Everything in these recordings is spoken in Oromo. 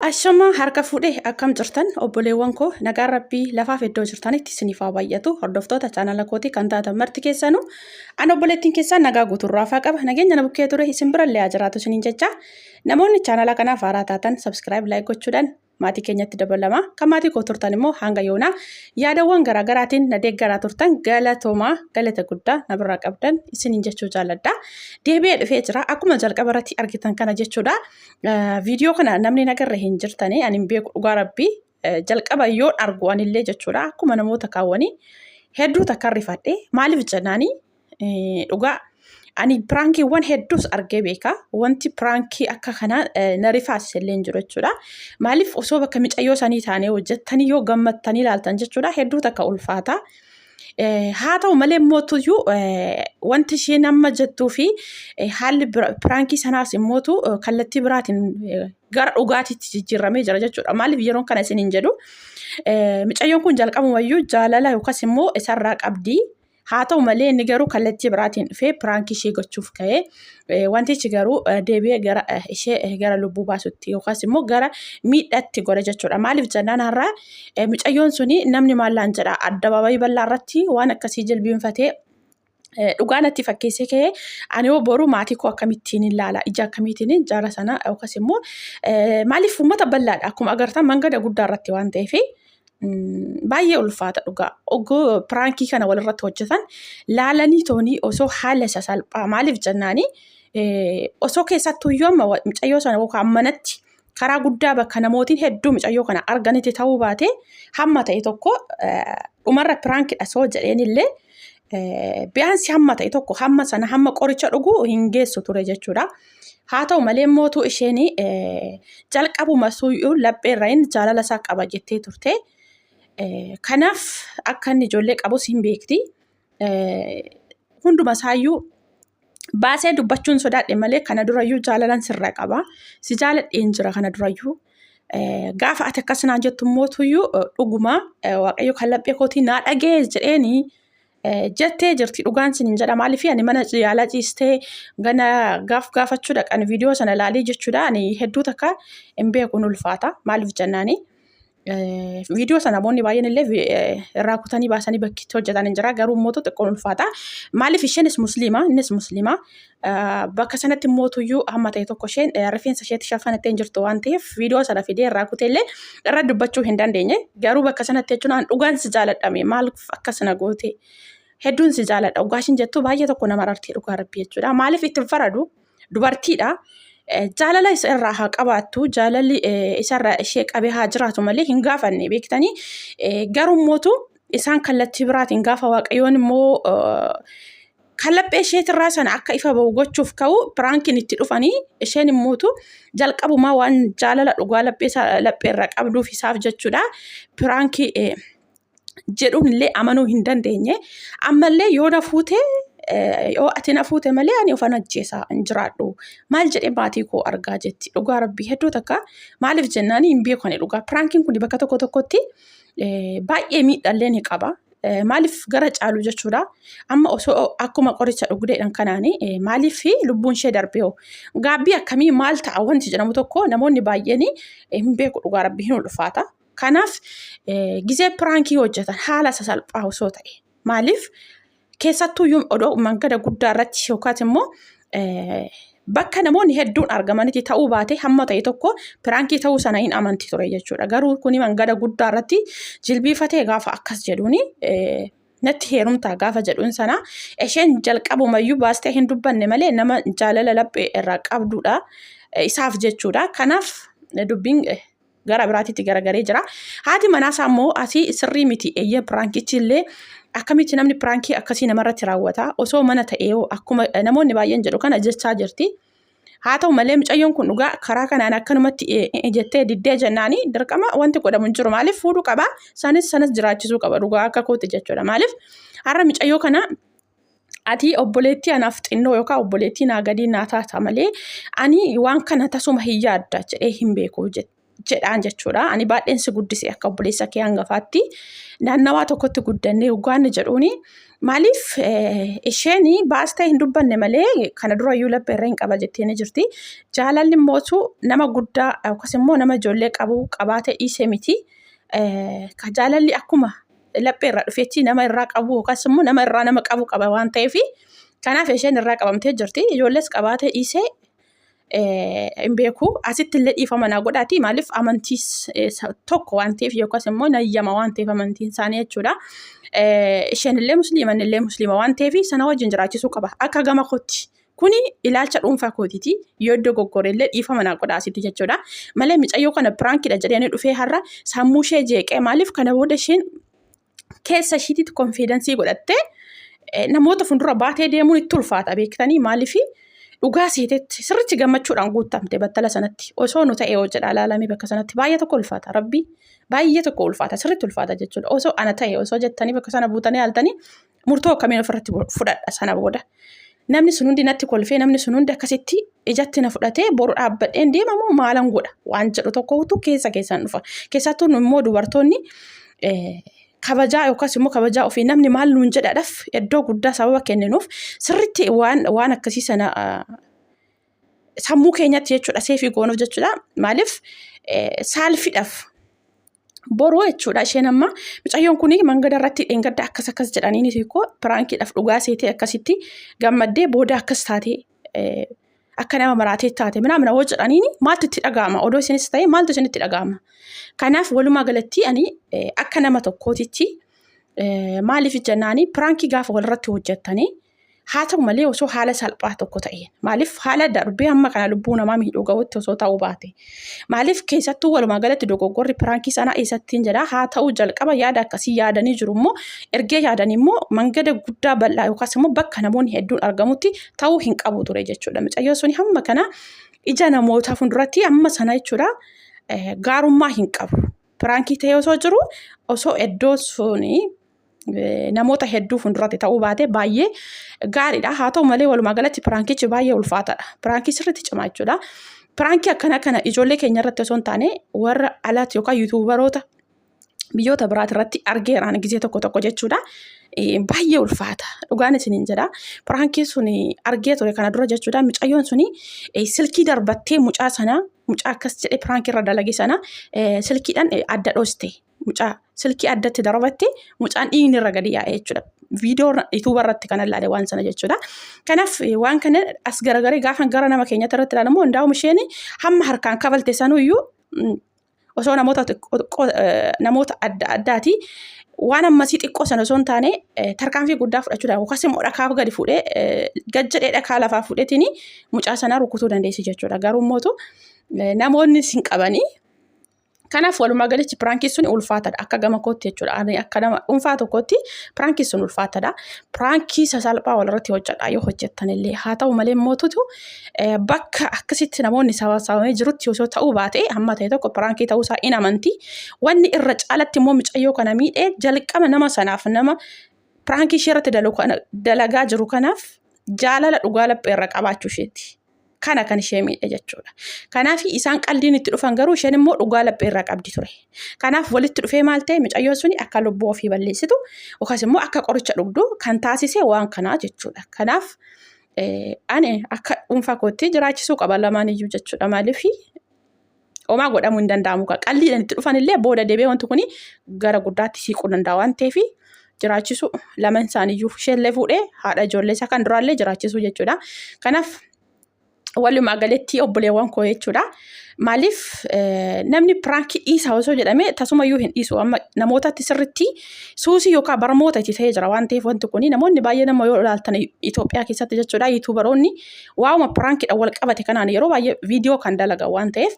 Ashama harka fuudhee akkam jirtan obboleewwan koo, nagaan rabbii lafaaf iddoo jirtanitti isiniif haa baay'atu. Hordoftoota chaanala kootii kan taatan marti keessanuu, an obboleettiin keessan nagaa guutuurraa afaa qaba. Nageenya na bukkee ture isin birallee haa jiraatu isiniin jecha, namoonni chaanala kanaaf haaraa taatan subscribe, like gochuudhaan maatii keenyatti dabalama. Kan maatii koo turtan immoo hanga yoonaa yaadawwan garaagaraatiin na deeggaraa turtan, galatoomaa, galata guddaa na birraa qabdan isiniin jechuu jaalladha. Deebi'ee dhufee jira akkuma jalqaba irratti argitan kana jechuudha. Viidiyoo kana namni nagarra hin jirtanii ani hin beeku, dhugaa rabbii jalqaba yoon argu anillee jechuudha akkuma namoota kaawwanii hedduu takka rifadhe. Maaliif jennaanii, dhugaa ani piraankiiwwan hedduus argee beeka. Wanti piraankii akka kanaa na rifaasise illee hin jiru jechuudha. Maaliif, osoo bakka micayyoo sanii taanee hojjettanii yoo gammattanii ilaaltan jechuudha, hedduu takka ulfaata. Haa ta'u malee mootuyyuu wanti isheen amma jettuu fi haalli piraankii sanaas immootu kallattii biraatiin gara dhugaatiitti jijjiiramee jira jechuudha. Maaliif yeroon kana isiniin jedhu, micayyoon kun jalqabumayyuu jaalala yookaas immoo isarraa qabdi. Haa ta'u malee inni garuu kallattii biraatiin dhufee piraankii ishee gochuuf ka'ee, wantichi garuu deebi'ee gara ishee gara lubbuu baasutti yookaas immoo gara miidhatti godha jechuudha. Maaliif jennaan, har'a micayyoon suni namni maallaan jedha, addabaabayii bal'aa irratti waan akkasii jilbiinfatee dhugaa natti fakkeessee ka'ee, ani hoo boru maatii koo akkamittiin ilaala, ija akkamiitiin jara sana yookaas immoo, maaliif uummata bal'aadha akkuma agartan mangada guddaa irratti waan ta'eef baay'ee ulfaata dhugaa. Oggoo piraankii kana walirratti hojjetan laalanii toonii osoo haala isa salphaa, maaliif jennaani, osoo keessattuu iyyuu amma mucayyoo sana yookaan manatti karaa guddaa bakka namootiin hedduu mucayyoo kana arganitti ta'uu baate, hamma ta'e tokko dhumarra piraankidha soo jedheen illee biyaansi hamma ta'e tokko hamma sana hamma qoricha dhugu hin geessu ture jechuudha. Haa ta'u malee mootuu isheen jalqabuma suuyyuu lapheerra inni jaalala isaa qaba jettee turte. Kanaaf akka inni ijoollee qabus hin beekti. Hunduma isaayyuu baasee dubbachuun sodaadhe malee kana durayyuu jaalalan sirra qaba. Si jaaladheen jira kana durayyuu. Gaafa ati akkas naan jettu mootuyyuu dhuguma Waaqayyo kan laphee kootii naa dhagee jedheeni jettee jirti, dhugaan sin hin jedha. Maaliif, ani mana yaalaa ciistee gana gaaf gaafachuu dhaqan viidiyoo sana ilaalee jechuudha, ani hedduu takka hin beeku, ulfaata. Maaliif jennaani, viidiyoo sana namoonni baay'een illee irraa kutanii baasanii bakki itti hojjetan hin jira, garuu immoo xiqqoon ulfaata. Maaliif, isheenis musliima, innis musliima. Bakka sanatti mootuyyuu hamma ta'e tokko isheen rifeensa isheetti shaffanattee hin jirtu waan ta'eef viidiyoo sana fidee irraa kutee illee irra dubbachuu hin dandeenye. Garuu bakka sanatti jechuun an dhugaan si jaaladhame, maal akkas na goote, hedduun si jaaladha dhugaa ishiin jettu baay'ee tokko nama rartee, dhugaa rabbii jechuudha. Maaliif itti hin faradu, dubartiidha. Jaalala isa irraa haa qabaattu, jaalalli isarraa ishee qabee haa jiraatu malee hin gaafanne beektanii. Garuu mootu isaan kallattii biraatiin gaafa waaqayyoon immoo kan laphee isheetirraa sana akka ifa ba'u gochuuf ka'u piraankiin itti dhufanii, isheen immootu jalqabumaa waan jaalala dhugaa laphee irraa qabduuf isaaf jechuudha piraankii jedhuun illee amanuu hin dandeenye. Ammallee yoo na fuute, yoo ati na fuute malee ani ofan ajjeesaa hin jiraadhu. Maal jedhee maatii koo argaa jetti. Dhugaa rabbii hedduu takka, maaliif jennaan hin beeku ani dhugaa. Piraankiin kun bakka tokko tokkotti baay'ee miidhallee ni qaba. Maaliif gara caalu jechuudha. Amma osoo akkuma qoricha dhugdeedhaan kanaani maaliif lubbuun ishee darbee hoo? Gaabbii akkamii maal ta'a wanti jedhamu tokko namoonni baay'een hin beeku, dhugaa rabbii hin ulfaata. Kanaaf gizee piraankii hojjetan haala sasalphaa osoo ta'e, maaliif keessattuu iyyuu odoo mangada guddaa irratti yookaas immoo bakka namoonni hedduun argamanitti ta'uu baate, hamma ta'e tokko piraankii ta'uu sana hin amanti ture jechuudha. Garuu kuni mangada guddaa irratti jilbiifatee gaafa akkas jedhuuni, natti heerumtaa gaafa jedhuun sana, isheen jalqabumayyuu baastee hin dubbanne malee nama jaalala laphee irraa qabdudha isaaf jechuudha. Kanaaf dubbiin gara biraatitti garagaree jira. Haati manaasaa immoo asii sirrii miti, eeyyee piraankichi illee akkamitti namni piraankii akkasii namarratti raawwata, osoo mana ta'ee akkuma namoonni baay'een jedhu kana jechaa jirti. Haa ta'u malee mucayyoon kun dhugaa karaa kanaan akkanumatti jettee diddee jennaani dirqama wanti godhamu hin jiru. Maaliif, fuudhuu qaba, sanis sanas jiraachisuu qaba dhugaa akka kootti jechuudha. Maaliif, har'a mucayyoo kana ati obboleettii anaaf xinnoo yookaan obboleettii naa gadii naa taata malee ani waan kana tasuma hin yaadda jedhee hin beeku jedhaan jechuudha. Ani baay'een si guddise akka obboleessa kee hangafaatti. Naannawaa tokkotti guddannee hoggaanni jedhuuni. Maaliif isheen baastee hin dubbanne malee kana dura iyyuu laphee irra hin qaba jettee ni jirti. Jaalalli immootu nama guddaa yookaas immoo nama ijoollee qabu qabaatee dhiisee miti. Ka jaalalli akkuma laphee irraa dhufeetti nama irraa qabu yookaas immoo nama irraa nama qabu qaba waan ta'eef kanaaf isheen irraa qabamtee jirti. Ijoollees qabaatee dhiisee hin beeku. Asitti illee dhiifama naa godhaati. Maaliif amantiis tokko waan ta'eef yookaas immoo nayyama waan ta'eef amantiin isaanii jechuudha. Isheen illee musliima inni illee musliima waan ta'eef sana wajjin jiraachisuu qaba. Akka gama kootti. Kuni ilaalcha dhuunfaa kootiiti. Yoo dogoggore illee dhiifama naa godhaa asitti jechuudha. Malee micayyoo kana piraankidha jedhee inni dhufee har'a sammuu ishee jeeqee maaliif kana booda isheen keessa ishiititti konfiidensii godhattee namoota fuuldura baatee deemuun itti ulfaata beektanii maaliif dhugaa seetetti sirriitti gammachuudhaan guuttamte battala sanatti osoo nu ta'e hojjedha ilaalamee bakka sanatti baay'ee tokko ulfaata rabbii baay'ee tokko ulfaata sirriitti ulfaata jechuudha osoo ana ta'e osoo jettanii bakka sana buutanii haaltanii murtoo akkamiin ofirratti fudhadha sana booda. Namni sun hundi natti kolfee namni sun hundi akkasitti ijatti na fudhatee boru dhaabbadheen deema moo maalan godha waan jedhu tokkotu keessa keessaan dhufa. Keessattuu nu immoo dubartoonni kabajaa yookaas immoo kabajaa ofii namni maal nuun jedhadhaaf iddoo guddaa sababa kenninuuf sirriitti waan waan akkasii sana sammuu keenyatti jechuudha seefii goonuuf jechuudha. Maaliif saalfidhaaf boruu jechuudha isheen amma mucayyoon kun mangada irratti dheengadda akkas akkas jedhanii ni hiikoo piraankiidhaaf dhugaa seetee akkasitti gammaddee booda akkas taatee akka nama maraatee taate minaa hoo jedhaniin maaltu itti dhaga'ama odoo isinis ta'e maaltu isinitti dhaga'ama. Kanaaf walumaa galatti ani akka nama tokkootitti maaliif jennaani piraankii gaafa walirratti hojjettanii Haa ta'u malee osoo haala salphaa tokko ta'een maaliif haala darbee hamma kana lubbuu namaa miidhuu gahutti osoo ta'uu baate maaliif keessattuu walumaa galatti dogoggorri piraankii sanaa eessattiin jedha haa ta'u jalqaba yaada akkasii yaadanii jiru immoo ergee yaadanii immoo mangada guddaa bal'aa yookaas immoo bakka namoonni hedduun argamutti ta'uu hin qabu ture jechuudha. Mucayyoo suni hamma kana ija namootaa fuulduratti hamma sana jechuudha gaarummaa hin qabu. Piraankii ta'ee osoo jiru osoo iddoo suni namoota hedduu fuulduratti ta'uu baate baay'ee gaariidha. Haa ta'u malee walumaa galatti piraankichi baay'ee ulfaataadha. Piraankii sirriitti cimaa jechuudha. Piraankii akkana kana ijoollee keenya irratti osoo hin taane warra alaatti yookaan yuutuubaroota biyyoota biraati irratti argeeraan gizee tokko tokko jechuudha. Baay'ee ulfaata. Dhugaan isiniin jedha. Piraankii sun argee ture kana dura jechuudha. Mucayyoon suni silkii darbattee mucaa sana mucaa akkas jedhee piraankii irra dalage sana silkiidhaan adda dhooste. Mucaa silkii addatti darbatte mucaan dhiigni irra gadi yaa'e jechuudha. Viidiyoo yuutuuba irratti kan ilaale waan sana jechuudha. Kanaaf waan kana as garagaree gaafa gara nama keenyatti irratti ilaalamu hundaa'um isheen hamma harkaan kafalte sanuyyuu osoo namoota namoota adda addaati waan ammasii xiqqoo sana osoo hin taane tarkaanfii guddaa fudhachuu danda'a. Yookaas immoo dhakaa gadi fuudhee gad jedhee dhakaa lafaa fuudheetiin mucaa sanaa rukutuu dandeessi jechuudha. Garuu immoo namoonni sin qabanii Kanaaf walumaa galatti piraankiin sun ulfaataadha. Akka gama kootti jechuudha. Ani akka nama dhuunfaa tokkotti piraankiin sun ulfaataadha. Piraankii sasalphaa walirratti hojjedha yoo hojjettan illee. Haa ta'u malee mootutu bakka akkasitti namoonni sabasamee jirutti osoo ta'uu baate hamma ta'e tokko piraankii ta'uusaa in amanti. Wanni irra caalatti immoo mucayyoo kana miidhee jalqaba nama sanaaf nama piraankii ishee irratti dalagaa jiru kanaaf jaalala dhugaa laphee irra qabaachuu isheeti. Kana kan ishee miidhe jechuudha. Kanaaf isaan qaldiin itti dhufan garuu isheen immoo dhugaa laphee irraa qabdi ture. Kanaaf walitti dhufee maal ta'e mucayyoon suni akka lubbuu ofii balleessitu yookaas immoo akka qoricha dhugdu kan taasise waan kanaa jechuudha. Kanaaf ani akka dhuunfaa kootti jiraachisuu qaba lamaan iyyuu jechuudha. Maaliif homaa godhamuu hin danda'amu. Qalliidhaan itti dhufan illee booda deebi'ee wanti kun gara guddaatti siiquu danda'a waan ta'eef jiraachisu laman isaaniiyyuu isheellee fuudhee haadha ijoollee isaa kan duraallee jiraachisuu jechuudha. Kanaaf walumaa galatti obboleewwan koo jechuudha. Maaliif namni piraankii dhiisaa osoo jedhamee tasumayyuu hin dhiisu. Amma namootatti sirriitti suusii yookaan barmoota itti ta'ee jira waan ta'eef wanti kun namoonni baay'ee nama yoo ilaaltan Itoophiyaa keessatti jechuudha yuutuubaroonni waa'uma piraankiidhaan wal qabate kanaan yeroo baay'ee viidiyoo kan dalagan waan ta'eef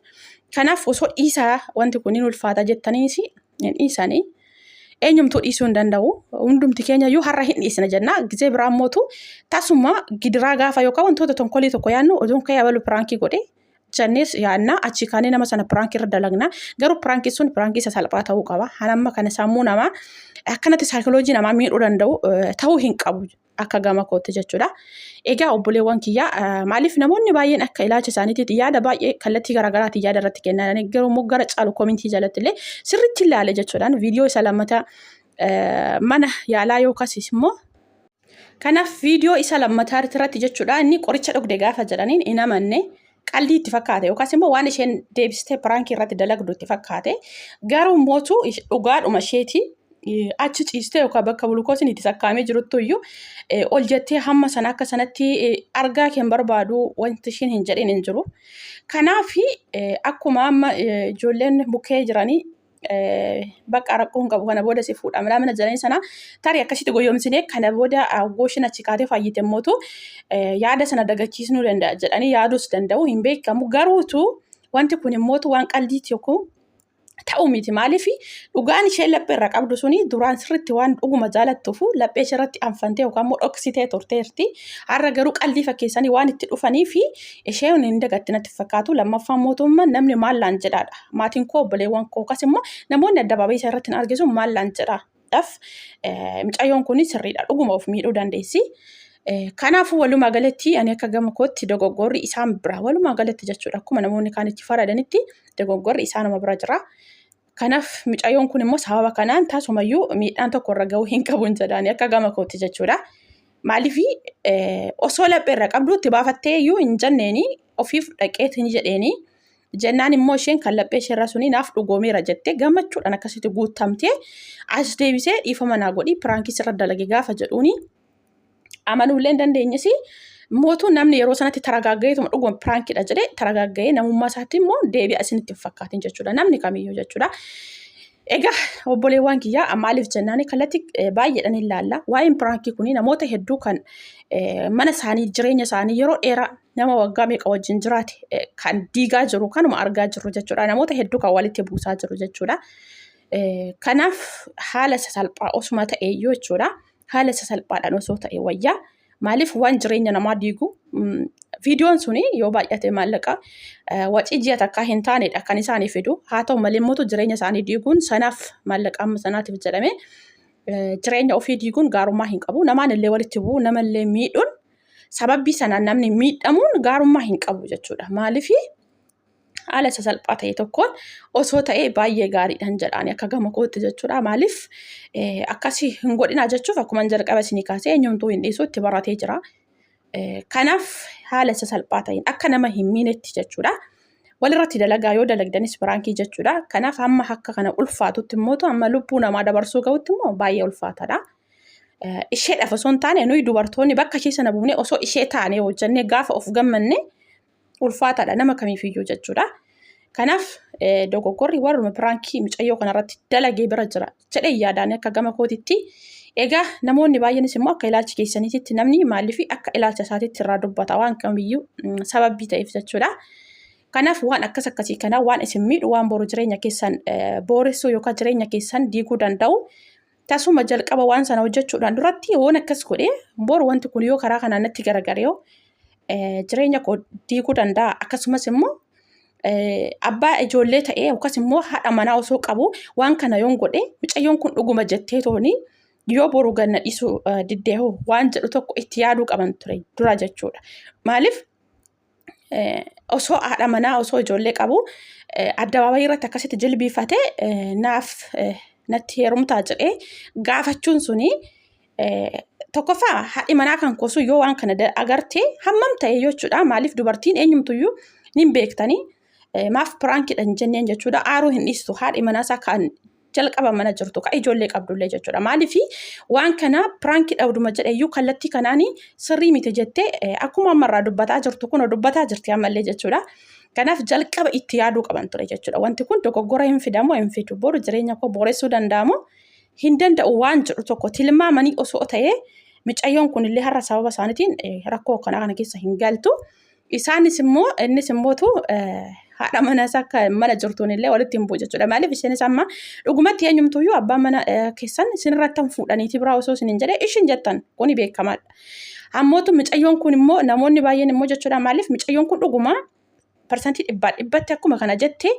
kanaaf osoo dhiisaa wanti kun hin ulfaata jettaniis hin dhiisanii. Eenyumtuu dhiisuu hin danda'u. Hundumti keenya iyyuu har'a hin dhiisna jenna. Gizee biraa immootu tasuma gidiraa gaafa yookaan wantoota tonkolii tokko yaadnu oduun ka'ee abalu piraankii godhe jennees yaadna. Achii kaanee nama sana piraankii irra dalagna. Garuu piraankii sun piraankii isa salphaa ta'uu qaba. Hanamma kana sammuu namaa akkanatti saayikoloojii namaa miidhuu danda'u ta'uu hin qabu. Akka gama kootti jechuudha. Egaa obboleewwan kiyyaa maaliif namoonni baay'een akka ilaalcha isaaniitti yaada baay'ee kallattii garaagaraatiin yaada irratti kennan garuu immoo gara caalu komintii jalatti illee sirriitti ilaale jechuudhaan viidiyoo isa lammataa mana yaalaa yookaas immoo Kanaaf viidiyoo isa lammataa irratti jechuudha inni qoricha dhugde gaafa jedhaniin hin amanne qaldii itti fakkaate yookaas immoo waan isheen deebistee piraankii irratti dalagdu itti fakkaate garuu mootu dhugaadhuma isheeti achi ciistee yookaan bakka bulukoosiin itti sakkaamee jiruttu iyyuu ol jettee hamma sana akka sanatti argaa kee hin barbaadu wanti isheen hin jedhin hin jiru. Kanaaf akkuma amma ijoolleen bukkee jiranii bakka rakkoo hin qabu kana booda si fuudha mana mana jedhanii sana tarii akkasitti goyyomsinee kana booda gooshin achi kaatee fayyite mootu yaada sana dagachiisnuu danda'a jedhanii yaaduus danda'u hin beekamu garuutu wanti kun immootu waan qaldiiti yookiin ta'u miti maaliif dhugaan isheen laphee irra qabdu suni duraan sirriitti waan dhuguma jaalattuuf laphee ishee irratti anfantee yookaan immoo dhoksitee turteerti har'a garuu qaldii fakkeessanii waan itti dhufanii fi isheen hin dagatti natti fakkaatu lammaffaan mootummaa namni maallaan jedhaadha Maatiin koo obboleewwan koo akkas immoo namoonni addabaabayii isa irratti hin argisu maal naan jedha. Dhaf mucayyoon kun sirriidha dhuguma of miidhuu dandeessi. Kanaafuu walumaa galatti ani akka gama kootti dogoggorri isaan bira walumaa galatti jechuudha akkuma namoonni kaan itti faradanitti dogoggorri isaanuma bira jira. Kanaaf mucayyoon kun immoo sababa kanaan tasumayyuu miidhaan tokko irra gahuu hin qabu hin jedhaani akka gama kootti jechuudha. Maaliif osoo laphee irra qabdu itti baafattee iyyuu hin jenneeni ofiif dhaqeeti hin jedheeni. Jennaan immoo isheen kan laphee isheerraa suni naaf dhugoomeera jettee gammachuudhaan akkasitti guuttamtee as deebisee dhiifama naa godhi piraankii sirra dalage gaafa jedhuuni amanuullee hin dandeenyes mootuu namni yeroo sanatti taragaaggayeetuma dhuguma piraankiidha jedhee taragaaggayee namummaa isaatti immoo deebi'a isinitti hin fakkaatin jechuudha namni kamiyyuu jechuudha. Egaa obboleewwan kiyyaa maaliif jennaan kallattii baay'eedhaan ilaalla. Waa'een piraankii kun namoota hedduu kan mana isaanii jireenya isaanii yeroo dheeraa nama waggaa meeqa wajjin jiraate kan diigaa jiru kanuma argaa jirru jechuudha. Namoota hedduu kan walitti buusaa jiru jechuudha. Kanaaf haala sasalphaa osuma ta'eeyyuu jechuudha. Haala sasalphaadhaan osoo ta'e wayyaa. Maaliif waan jireenya namaa diigu viidiyoon suni yoo baay'ate maallaqa wacii ji'a takkaa hin taanedha kan isaanii fidu. Haa ta'u malee immoo jireenya isaanii diiguun sanaaf maallaqa amma sanaatiif jedhamee jireenya ofii diiguun gaarummaa hin qabu. Namaan illee walitti bu'uu namallee miidhuun sababbii sanaan namni miidhamuun gaarummaa hin qabu jechuudha. Maaliif haala sasalphaa ta'e tokkoon osoo ta'ee baay'ee gaariidhaan jedhaan akka gama kootti jechuudha. Maaliif akkasii hin godhinaa jechuuf akkuma jalqaba isinii kaasee eenyumtuu hin dhiisu itti baratee jira. Kanaaf haala sasalphaa ta'een akka nama hin miinetti jechuudha. Walirratti dalagaa yoo dalagdanis piraankii jechuudha. Kanaaf hamma akka kana ulfaatutti immoo amma lubbuu namaa dabarsuu gahutti immoo baay'ee ulfaataadha. Isheedhaaf osoo hin taane nuyi dubartoonni bakka ishee sana buunee osoo ishee taanee hojjannee gaafa of gammanne ulfaataadha nama kamiifiyyuu jechuudha. Kanaaf dogoggorri warruma piraankii mucayyoo kanarratti dalagee bira jira jedhee yaadaan akka gama kootitti. Egaa namoonni baay'eenis immoo akka ilaalcha keessaniititti namni maaliif akka ilaalcha isaatitti irraa dubbata waan kamiyyuu sababii ta'eef jechuudha. Kanaaf waan akkas akkasii kana waan isin miidhu waan boru jireenya keessan booressuu yookaan jireenya keessan diiguu danda'u tasuma jalqaba waan sana hojjechuudhaan duratti yoon akkas godhe boru wanti kun yoo karaa kanaan natti garagare yoo jireenya koo diiguu danda'a akkasumas immoo abbaa ijoollee ta'ee yookaas immoo haadha manaa osoo qabu waan kana yoon godhe mucayyoon kun dhuguma jettee tooni yoo boru ganna dhiisuu diddee hoo waan jedhu tokko itti yaaduu qaban ture dura jechuudha. Maaliif osoo haadha manaa osoo ijoollee qabu addabaabayii irratti akkasitti jilbiifatee naaf natti heerumtaa jedhee gaafachuun suni tokkoffaa haadhi manaa kan koo sun yoo waan kana agarte hammam ta'e jechuudha. Maaliif dubartiin eenyumtuyyuu ni beektanii maaf piraankiidha hin jenneen jechuudha. Aaruu hin dhiistu haadhi manaa isaa kan jalqaba mana jirtu ka ijoollee qabdullee jechuudha. Maaliif waan kana piraankii dhabduma jedheyyuu kallattii kanaan sirrii miti jettee akkuma ammarraa dubbataa jirtu kun dubbataa jirti ammallee jechuudha. Kanaaf jalqaba itti yaaduu qaban ture jechuudha. Wanti kun dogoggora hin fidamoo hin fidu boru jireenya koo booressuu danda'amoo hin danda'u waan jedhu tokko tilmaamanii osoo ta'ee micayyoon kun illee har'a sababa isaaniitiin rakkoo akkanaa kana keessa hin galtu. Isaanis immoo innis immootu haadha mana isaa akka mana jirtuun illee walitti hin bu'u jechuudha. Maaliif isheenis amma dhugumatti eenyumtuyyuu abbaan mana keessan isinirratti hin fuudhaniiti biraa osoo isin hin jedhee ishin jettan kuni beekamaadha. Ammootu micayyoon kun immoo namoonni baay'een immoo jechuudha maaliif micayyoon kun dhuguma parsantii dhibbaa dhibbatti akkuma kana jette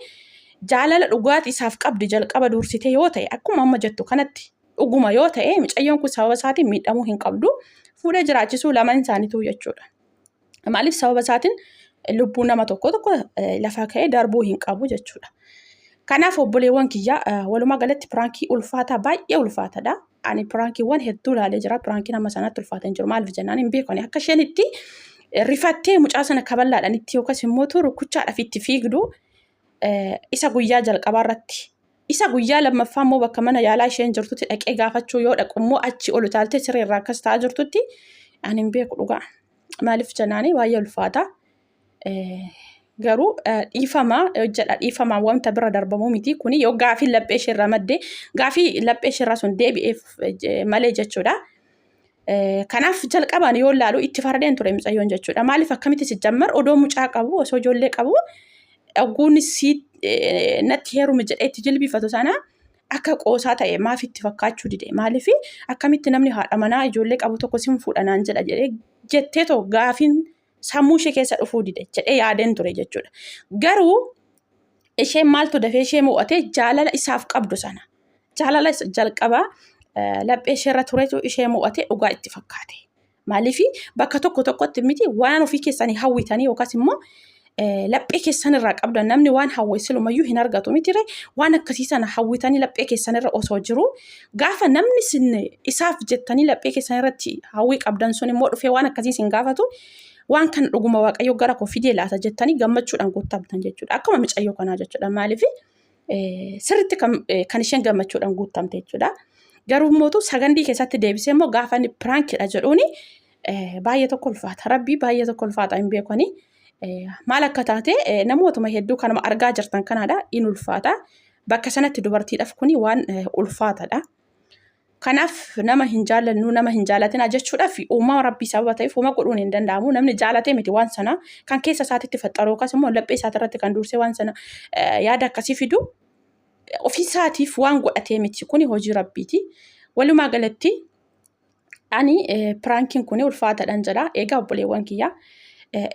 jaalala dhugaati isaaf qabdi jalqaba dursitee yoo ta'e akkuma amma jettu kanatti dhuguma yoo ta'e micayyoon kun sababa isaatiin miidhamuu hin qabdu. Fuudhee jiraachisuu lamaan isaaniitu jechuudha. Maaliif sababa isaatiin lubbuu nama tokko tokko lafaa ka'ee darbuu hin qabu jechuudha. Kanaaf obboleewwan kiyya walumaa galatti piraankii ulfaataa baay'ee ulfaataadha. Ani piraankiiwwan hedduu ilaalee jira. Piraankiin amma sanatti ulfaata hin jiru. Maaliif jennaan hin beeku. Ani akka isheen itti rifattee mucaa sana kaballaadhaan itti yookaas immoo rukuchaadhaaf itti fiigdu isa guyyaa jalqabaa irratti. Isa guyyaa lammaffaa immoo bakka mana yaalaa isheen jirtutti dhaqee gaafachuu yoo dhaqu immoo achi ol utaaltee siree irraa akkas ta'aa jirtutti ani hin beeku dhugaa. Maaliif jennaani baay'ee ulfaata. Garuu dhiifama jedha dhiifama wanta bira darbamuu miti kuni yoo gaafii laphee isheerraa madde gaafii laphee isheerraa sun deebi'eef malee jechuudha. Kanaaf jalqabaan yoo ilaalu itti faradeen ture mucayyoon jechuudha. Maaliif akkamitti si jammar odoo mucaa qabu osoo ijoollee qabu ogguun si natti heerumi jedhee itti jilbiifatu sana akka qoosaa ta'e maaf itti fakkaachuu dide maaliif akkamitti namni haadha manaa ijoollee qabu tokko sin fuudha naan jedha jedhee jettee too gaafiin sammuu ishee keessa dhufuu dide jedhee yaadeen ture jechuudha. Garuu isheen maaltu dafee ishee mo'ate jaalala isaaf qabdu sana jaalala isa jalqabaa laphee isheerra turetu ishee mo'ate dhugaa itti fakkaate. Maaliif bakka tokko tokkotti miti waan ofii keessanii hawwitanii yookaas immoo laphee keessan irraa qabdan namni waan hawwe silumayyuu hin argatu mitire waan akkasii sana hawwitanii laphee keessan irra osoo jiru gaafa namni isin isaaf jettanii laphee keessan irratti hawwii qabdan sun immoo dhufee waan akkasii isin gaafatu waan kana dhuguma waaqayyo gara koo fidee laata jettanii gammachuudhaan guuttamtan jechuudha. Akkuma micayyoo kanaa jechuudha. Maaliif sirriitti kan isheen gammachuudhaan guuttamte jechuudha. Garuu immoo sagandii keessatti deebisee immoo gaafa inni piraankidha jedhuuni baay'ee tokko ulfaata. Rabbii baay'ee tokko ulfaata hin beekani. Maal akka taate namootuma hedduu kanuma argaa jirtan kanaadha in ulfaata. Bakka sanatti dubartiidhaaf kuni waan ulfaatadha. Kanaaf nama hin jaallannu nama hin jaalatina jechuudhaaf uumama rabbii sababa ta'eef uuma godhuun hin danda'amu. Namni jaalatee miti waan sana kan keessa isaatitti faxaru yookaas immoo laphee isaatirratti kan dursee waan sana yaada akkasii fidu ofii isaatiif waan godhatee miti kuni hojii rabbiiti. Walumaa galatti ani piraankiin kuni ulfaataadhaan jedha. Egaa obboleewwan kiyya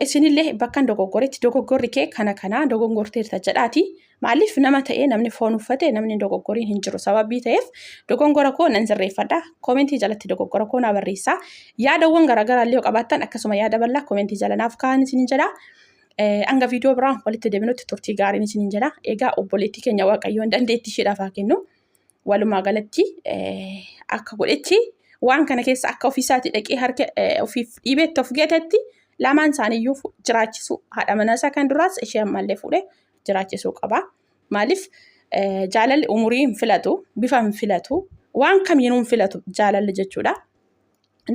isinillee bakkan dogoggoretti dogoggorri kee kana kana dogongorteerta jedhaati. Maaliif nama ta'ee namni foon uffate namni dogoggoriin hin jiru sababii ta'eef dogongora koo nan sirreeffadha. Koomentii jalatti dogoggora koo naa barreessaa. Yaadawwan garaagaraa illee yoo qabaattan akkasuma yaada bal'aa koomentii jala naaf kaa'an isinin jedha. Hanga viidiyoo biraa walitti deebinutti turtii gaariin isinin jedha. Egaa obboleettii keenya Waaqayyoon dandeettii isheedhaaf haa kennu. Walumaa galatti akka godhetti waan kana keessa akka ofiisaatii dhaqee harka ofiif dhiibeetti of geetetti lamaan isaaniiyyuu jiraachisu haadha manaa isaa kan duraas ishee ammallee fuudhee jiraachisuu qaba. Maaliif jaalalli umurii hin filatu, bifa hin filatu, waan kamiinuu hin filatu jaalalli jechuudha.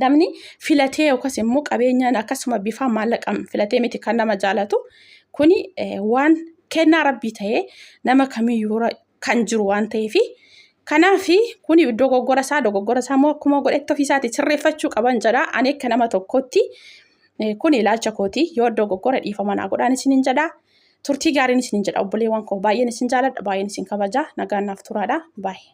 Namni filatee yookaas immoo qabeenyaan akkasuma bifaa maallaqaan filatee miti kan nama jaalatu. Kuni waan kennaa rabbii ta'ee nama kamiyyuu kan jiru waan ta'eefi kanaaf kuni dogoggora isaa dogoggora isaa immoo akkuma godhetti ofii isaatii sirreeffachuu qaban jedha. Ani akka nama tokkotti kuni ilaalcha kooti yoo dogoggora dhiifama naa godhaan isiniin jedha. Turtii gaariin isiniin jedha obboleewwan koo baay'een isin jaaladha baay'een isin kabaja nagaan naaf turaadha baay'ee.